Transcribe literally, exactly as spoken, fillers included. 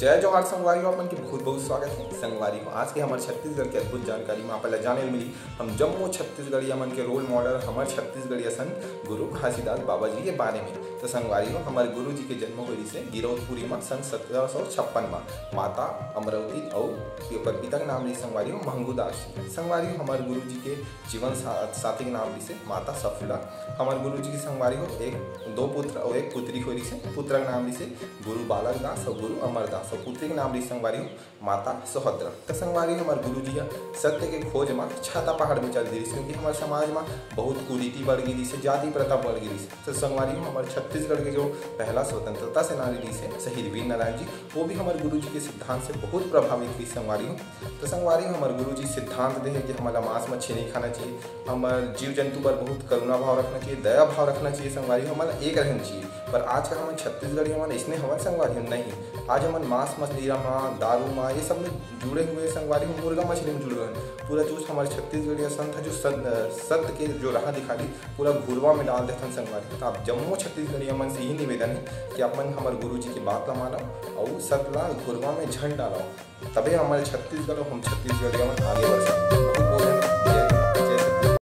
जय जोहार संगवारी हो, आप मन के बहुत बहुत स्वागत है। संगवारी हो, आज के हमर छत्तीसगढ़ के अद्भुत जानकारी में आप ला जाने ल मिली हम जम्मो छत्तीसगढ़िया मन के रोल मॉडल, हमर छत्तीसगढ़िया संत गुरु घासीदास बाबा जी के बारे में। तो संगवारी हो, हमर गुरु जी के जन्म होय रिहिसे गिरौदपुरी म सन सत्रह सौ छप्पन म। माता अमरौती अउ ओकर पिता के नाम रिहिस संगवारी हो महंगू दास जी। संगवारी हो, हमर गुरु जी के जीवन सा-, साथी के नाम रिहिसे माता सफूला। हमर गुरु जी के संगवारी हो एक, दो पुत्र अउ एक पुत्री होय रिहिसे। पुत्र के नाम रिहिसे गुरु बालक दास अउ गुरु अमर दास, अउ पुत्री के नाम रिहिस संगवारी हो माता सोहद्रा। त संगवारी हो, हमर गुरु जी ह सत्य के खोज म छाता पहाड़ में चल दिस, क्योंकि हमर समाज म बहुत कुरीति बढ़ गे रिहिसे, जाति प्रथा बढ़ गे रिहिसे। त संगवारी हो, हमर छत्तीसगढ़ के जो पहला स्वतंत्रता सेनानी रिहिसे शहीद वीर नारायण जी, वो भी हमर गुरु जी के सिद्धांत से बहुत प्रभावित रिहिस संगवारी हो। त संगवारी हो, हमर गुरु जी सिद्धांत दे हे कि हमन ला मांस मच्छी नहीं खाना चाहिए, हमर जीव जंतु बर बहुत करुणा भाव रखना चाहिए, दया भाव रखना चाहिए संगवारी हो, हमन ला एक रहना चाहिए। पर आजकल हमन छत्तीसगढ़ी हमन अइसने हवन संगवारी हो, नहीं। आज हमन मांस मदिरा म, दारू म, ये सब में जुड़े हुए संगवारी हो, मुर्गा मछली में जुड़े हुए हैं। पूरा जो हमर छत्तीसगढ़िया संत है, जो सत-, सत्य के जो राह दिखा दी, पूरा घुरवा में डाल देथन संगवारी। त आप जम्मो छत्तीसगढ़िया मन से यही निवेदन है कि आप मन हमर गुरु जी की बात ला मानव अउ सत ला घुरवा में झन डालव, तभे हमर छत्तीसगढ़ अउ हम छत्तीसगढ़िया मन आगे बढ़ सकथन। बहुत बहुत धन्यवाद।